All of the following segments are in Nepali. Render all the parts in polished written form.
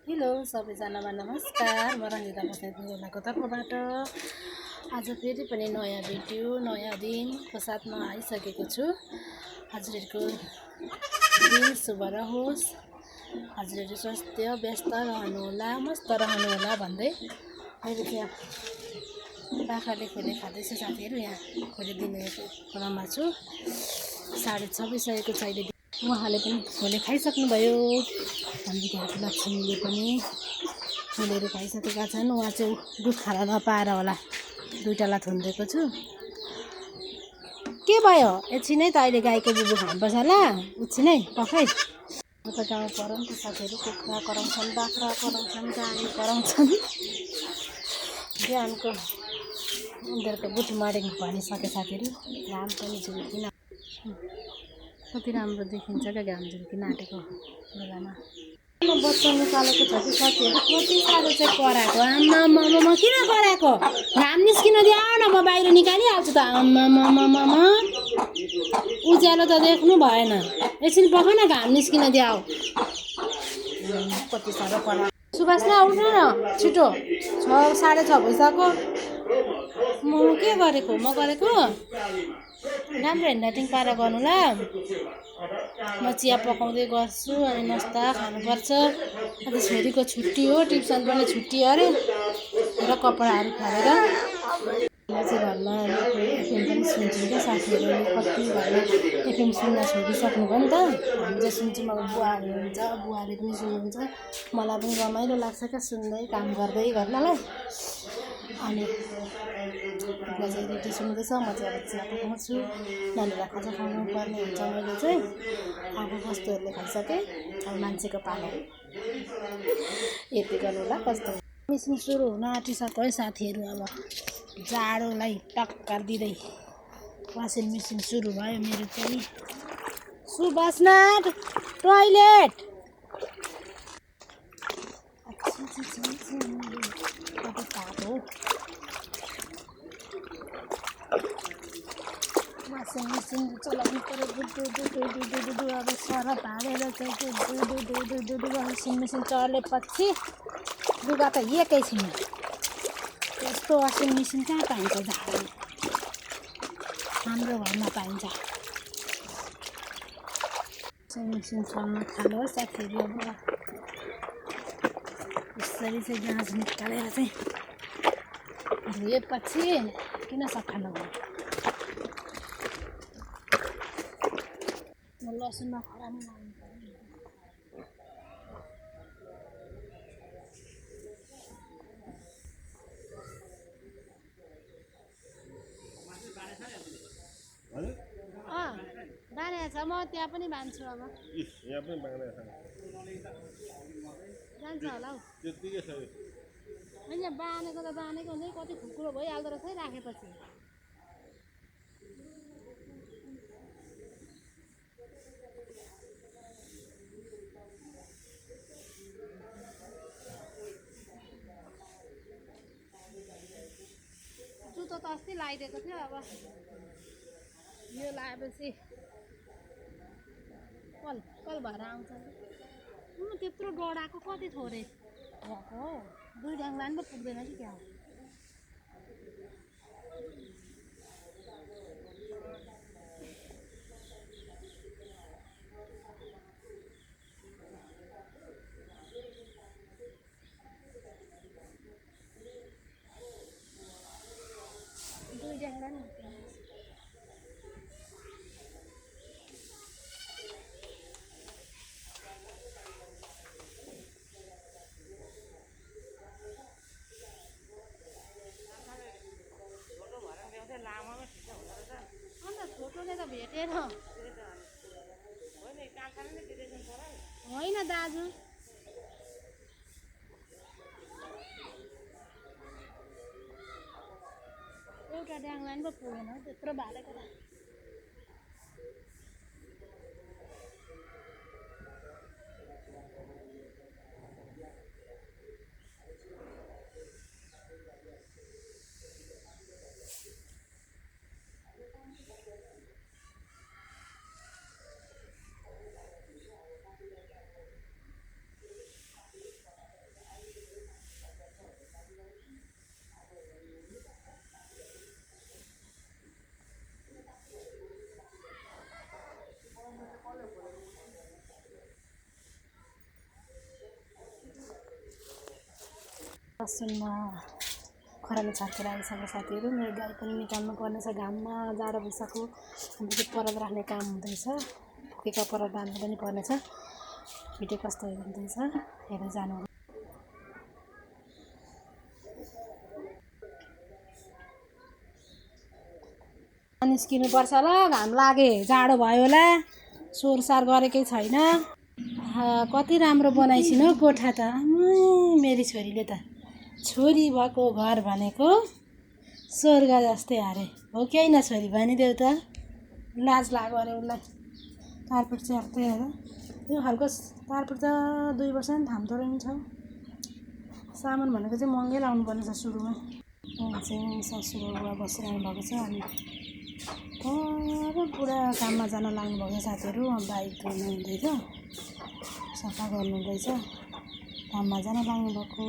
हेलो सबैजनामा नमस्कार। म रञ्जिता बस्नेत निगोलाको तर्फबाट आज फेरि पनि नयाँ भिडियो नयाँ दिनको साथमा आइसकेको छु। हजुरहरूको दिन शुभ रहोस्, हजुरहरू स्वास्थ्य व्यस्त रहनुहोला, मस्त रहनुहोला भन्दै अहिले चाहिँ बाख्राले खोले खाँदैछु साथीहरू। यहाँ खोले दिने क्रममा छु। 6:30 बजिसकेको छ अहिले। उहाँले पनि खोले खाइसक्नुभयो। हामी घरको लक्ष्मीले पनि खोलेहरू खाइसकेका छन्। उहाँ चाहिँ दुध खान नपाएर होला दुईटालाई थुनिदिएको छु। के भयो? एकछिनै त अहिले गाईको दुध खानुपर्छ होला। एकछिनै पखै त गाउँ कराउँ त साथीहरू। कुखुरा कराउँछन्, बाख्रा कराउँछन्, गाई कराउँछन्। बिहानको उनीहरूको गुड मर्निङ भनिसके साथीहरू। घाम पनि झुल्किन कति राम्रो देखिन्छ क्या घाम झुल्किन आँटेको बेलामा। बच्चा निकालेको छ कि साथीहरू। कति साह्रो चाहिँ कराएको। आम्मामा किन कराएको? घाम निस्किन दियो न, म बाहिर निकालिहाल्छु त। आम्मामा उज्यालो त देख्नु भएन। एकछिन पख न, घाम निस्किन दियो। कति साह्रो कराएको। सुभाष न उठ्नु न छिटो। 6:30 भइसक्यो। म के गरेको? म गरेको राम्रो ह्यान्डराइटिङ पारा गर्नु ल। म चिया पकाउँदै गर्छु अनि नास्ता खानुपर्छ। आज छोरीको छुट्टी हो, ट्युसन पनि छुट्टी अरे र कपडाहरू फालेर म चाहिँ घरमा एफएम पनि सुन्छौँ क्या साथीहरू। कति घरमा एफएम सुन्न छोडिसक्नुभयो नि त। हामी चाहिँ सुन्छौँ। अब बुवा हुनुहुन्छ, बुवाले पनि सुन्नुहुन्छ। मलाई पनि रमाइलो लाग्छ क्या सुन्दै, काम गर्दै गर्नलाई। अनि बुवा चाहिँ रेडियो सुन्दैछ, म चाहिँ अब चिया पकाउँछु। नानीलाई खाजा खुवाउनु पर्ने हुन्छ। मैले चाहिँ अब कस्तोहरूले खाइसकेँ। अब मान्छेको पालो यति गर्नु होला। कस्तो मिसिन सुरु हुन आँटिसक्यो है साथीहरू। अब जाडोलाई टक्कर दिँदै वासिङ मेसिन सुरु भयो मेरो चाहिँ। सुभाषनाथ टोइलेट। कति तातो वासिङ मेसिन चलाउनु पऱ्यो। दुधु अब सरफ हालेर चाहिँ त्यो दुधु वासिङ मेसिन चलेपछि लुगा त एकैछिन। यस्तो वासिङ मेसिन कहाँ पाइन्छ जाडोमा? हाम्रो घरमा पाइन्छ। वासिङ मेसिन चल्न थाल्यो साथीहरू। अब यसरी चाहिँ गाँज निकालेर चाहिँ धोएपछि किन सफा नगर्नु? लसुनमा खरानी लाउनु पर्यो। बाँधेको छ, म त्यहाँ पनि बाँध्छु। अब यहाँ पनि बाँधेको छ। जान्छ होला हौ। त्यतिकै छ। होइन बाँधेको त बाँधेको हुन्छ। कति खुकुरो भइहाल्दो रहेछ है राखेपछि। जुत्तो त अस्ति लगाइदिएको थियो। अब यो लगाएपछि कल भएर आउँछ। त्यत्रो डढाएको कति थोरै भएको हो। 2 ड्याङ लानु पो पुग्दैन कि क्या हो। छोटोले त भेटेन होइन दाजु। एउटा ड्याङ लानु पो पुगेन त्यत्रो भालेको त। लसुनमा खरालो छाकेर आइसक्यो साथीहरू। मेरो गाई पनि निकाल्नु पर्नेछ घाममा, जाडो भइसक्यो। अन्त त्यो परद राख्ने काम हुँदैछ, फुकेका परद बाँध्नु पनि पर्नेछ। भिडियो कस्तो हुँदैछ हेरेर जानु। निस्किनुपर्छ ल, घाम लागे, जाडो भयो होला, सोरसार गरेकै छैन। कति राम्रो बनाइछिन् हौ कोठा त। मेरी छोरीले त, छोरी भएको घर भनेको स्वर्ग जस्तै अरे हो कि होइन छोरी, भनिदेऊ त। लाज लाग्यो अरे उसलाई। कार्पेट च्याप्दै हेर, यो खालको कार्पेट त 2 वर्ष नि थाम्दो रहेछ। सामान भनेको चाहिँ महँगै लाउनु पर्ने छ सुरुमा। यहाँ चाहिँ ससुराबुवा बसिरहनु भएको छ। अनि पुरा काममा जान लाग्नुभएको साथीहरू। बाइक धुनु हुँदैछ, सफा गर्नु हुँदैछ, काममा जान लाग्नुभएको।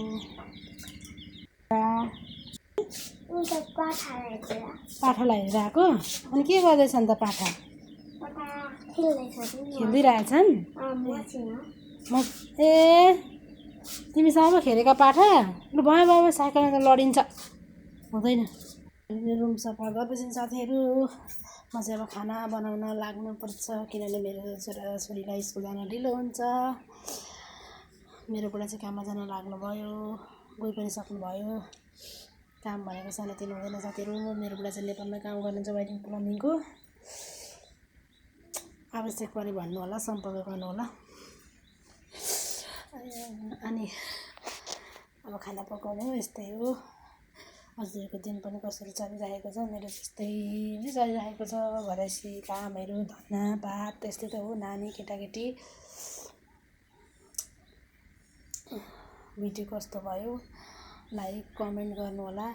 पाठालाई हेरेर आएको। अनि के गर्दैछ नि त पाठा? खेलिरहेछन्। ए तिमीसँग पो खेलेका पाठा? लु भयो भयो, साइकलमा त लडिन्छ, हुँदैन। रुम सफा गर्दैछ साथीहरू। म चाहिँ अब खाना बनाउन लाग्नुपर्छ, किनभने मेरो छोराछोरीलाई स्कुल जान ढिलो हुन्छ। मेरो बुढा चाहिँ काममा जान लाग्नुभयो, गइ पनि सक्नुभयो। काम भनेको सानोतिनो हुँदैन साथीहरू। मेरो बुढा चाहिँ नेपालमा काम गर्नुहुन्छ, वाइरिङ प्लम्बिङको। आवश्यक परे भन्नु होला, सम्पर्क गर्नु होला। अनि अब खाना पकाउनु यस्तै हो। हजुरको दिन पनि कसरी चलिरहेको छ? मेरो त्यस्तै नै चलिरहेको छ। घरैसी कामहरू, धन्ना पात त्यस्तै त हो। नानी केटाकेटी। भिडियो कस्तो भयो लाइक कमेन्ट गर्नु होला।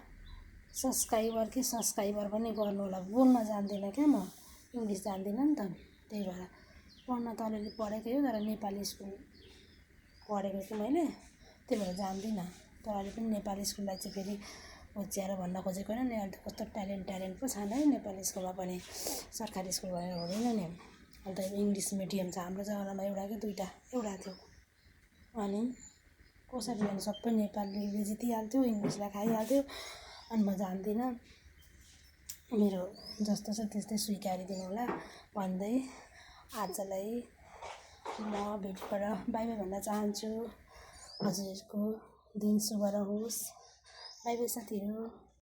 सब्सक्राइबर पनि गर्नु होला। बोल्न जान्दिनँ क्या म, इङ्ग्लिस जान्दिनँ नि त। त्यही भएर पढ्न त अलिअलि पढेकै हो, तर नेपाली स्कुल पढेको कि मैले, त्यही भएर जान्दिनँ। तर अहिले पनि नेपाली स्कुललाई चाहिँ फेरि होच्याएर भन्न खोजेको होइन नि। अहिले त कस्तो ट्यालेन्ट पो छन् है नेपाली स्कुलमा पनि, सरकारी स्कुल भनेर हुँदैन नि। अहिले त इङ्ग्लिस मिडियम छ। हाम्रो जमानामा एउटा कि दुईवटा एउटा थियो। अनि कसरी भने सबै नेपालीले जितिहाल्थ्यो, इङ्ग्लिसलाई खाइहाल्थ्यो। अनि म जान्दिनँ। मेरो जस्तो छ त्यस्तै स्वीकारिदिनु होला भन्दै आजलाई म भिडियोबाट बाई बाई भन्न चाहन्छु। हजुरहरूको दिन शुभ रहोस्। बाई बाई साथीहरू।